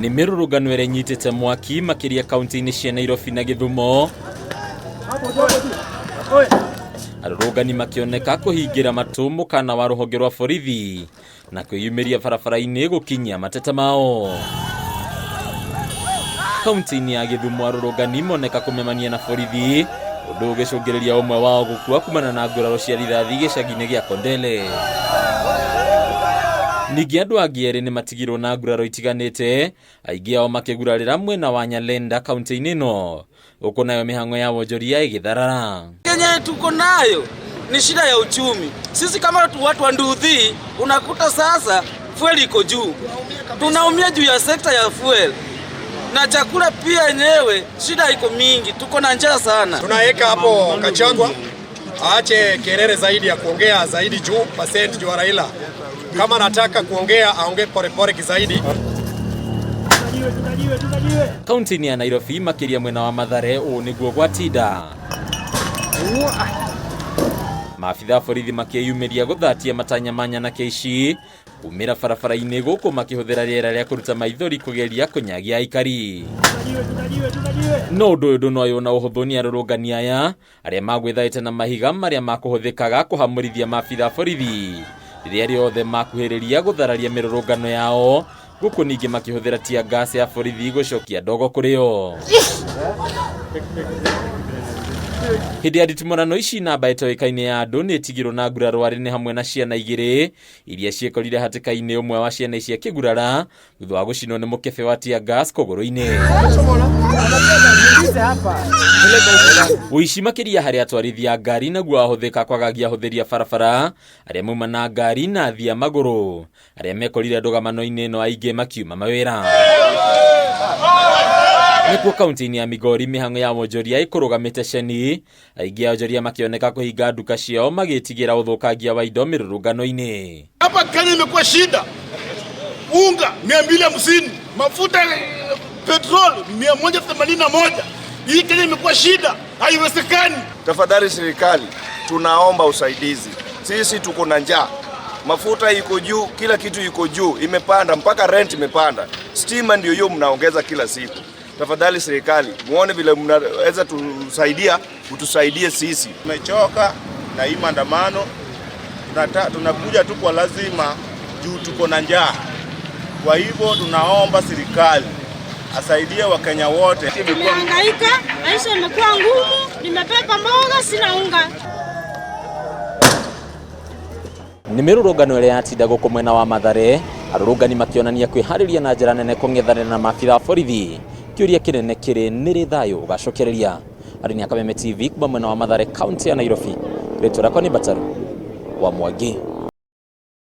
Nĩ mĩrũrũngano ĩrĩa ĩnyitĩte mwaki makĩria kaunti-inĩ cia Nairobi na Gĩthumo. Arũrũngani makĩoneka kũhingĩra matũ mũkana wa rũhonge rwa borithi na kwĩyumĩria barabara-inĩ gũkinyia mateta mao. Kaunti-inĩ ya Gĩthumo arũrũngani moneka kũmemania na borithi ũndũ ũgĩcũngĩrĩria ũmwe wao gũkua kumana na nguraro cia rithathi gĩcagi-inĩ gĩa Kondele. Ningĩ andũ angĩ erĩ nĩ matigirwo na nguraro itiganĩte, aingĩ ao makĩgurarĩra mwena wa Nyalenda kaunti-inĩ ĩno, gũkũ nayo mĩhang'o ya wonjoria ĩgĩtharara. Kenya tuko nayo ni shida ya uchumi. Sisi kama watu wa nduthi, unakuta sasa fuel iko juu, tunaumia juu ya sekta ya fuel na chakula pia yenyewe shida iko mingi, tuko na njaa sana. Tunaweka hapo Kachagwa aache kelele zaidi ya kuongea zaidi juu percent juu ya Raila. Kama anataka kuongea aongee polepole kizaidi. Kaunti-inĩ ya Nairobi makĩria mwena wa Mathare ũũ nĩguo gwatinda. Maabitha a borithi makĩyumĩria gũthatia matanya ma nyanake ici kumĩra barabara-inĩ gũkũ makĩhũthĩra rĩera rĩa kũruta maithori kũgeria kũnyagia aikari. No ũndũ ũyũ ndũnoywo na ũhũthũ nĩ arũrũngani aya arĩa magwĩthaĩte na mahiga marĩa makũhũthĩkaga kũhamũrithia maabitha a borithi rĩrĩa rĩothe makuhĩrĩria gũthararia mĩrũrũngano yao gũkũ ningĩ makĩhũthĩra tear gas ya borithi gũcokia ndogo kũrĩ o. Hĩndĩ ya nditimũrano ici namba ĩtoĩkaine ya andũ nĩ ĩtigirwo na nguraro arĩ nĩ hamwe na ciana igĩrĩ iria ciĩkorire hatĩka-inĩ ũmwe wa ciana ici akĩgurara thutha wa gũcinwo nĩ mũkebe wa tear gas kũgũrũ-inĩ. Ũici makĩria harĩ atwarithia a ngari naguo wahũthĩka kwagagia ahũthĩri a barabara arĩa mauma na ngari na athii a magũrũ arĩa mekorire ndũgamano-inĩ ĩno aingĩ makiuma mawĩra. Nĩkuo kaunti-inĩ ya Migori mĩhang'o ya wonjoria ĩkũrũgamĩte ceni, aingĩ a onjoria makĩoneka kũhinga nduka ciao magĩtigĩra ũthũkangia wa indo mĩrũrũngano-inĩ. Hapa Kenya imekuwa shida, unga 250, mafuta petrol 181. Hii Kenya imekuwa shida, haiwezekani. Tafadhali serikali, tunaomba usaidizi. Sisi tuko na njaa, mafuta iko juu, kila kitu iko juu, imepanda mpaka rent imepanda, stima ndio hiyo mnaongeza kila siku. Tafadhali serikali, muone vile mnaweza tusaidia, utusaidie sisi. Tumechoka na hii maandamano, tunakuja tu kwa lazima juu tuko na njaa. Kwa hivyo tunaomba serikali asaidie Wakenya wote. Nimehangaika, maisha imekuwa ngumu, nimebeba mboga, sina unga. Nĩ mĩrũrũngano ĩrĩa yatinda gũkũ mwena wa Mathare, arũrũngani makĩonania kwĩharĩria na njĩra nene kũng'ethanĩra na maabitha a borithi. Kĩũria kĩnene kĩrĩ nĩrĩ thayũ ũgacokereria. Arĩ nĩ Akameme TV kuma mwena wa Mathare kaunti ya Nairobi. Rĩtwa rĩakwa nĩ Bataru wa Mwangi.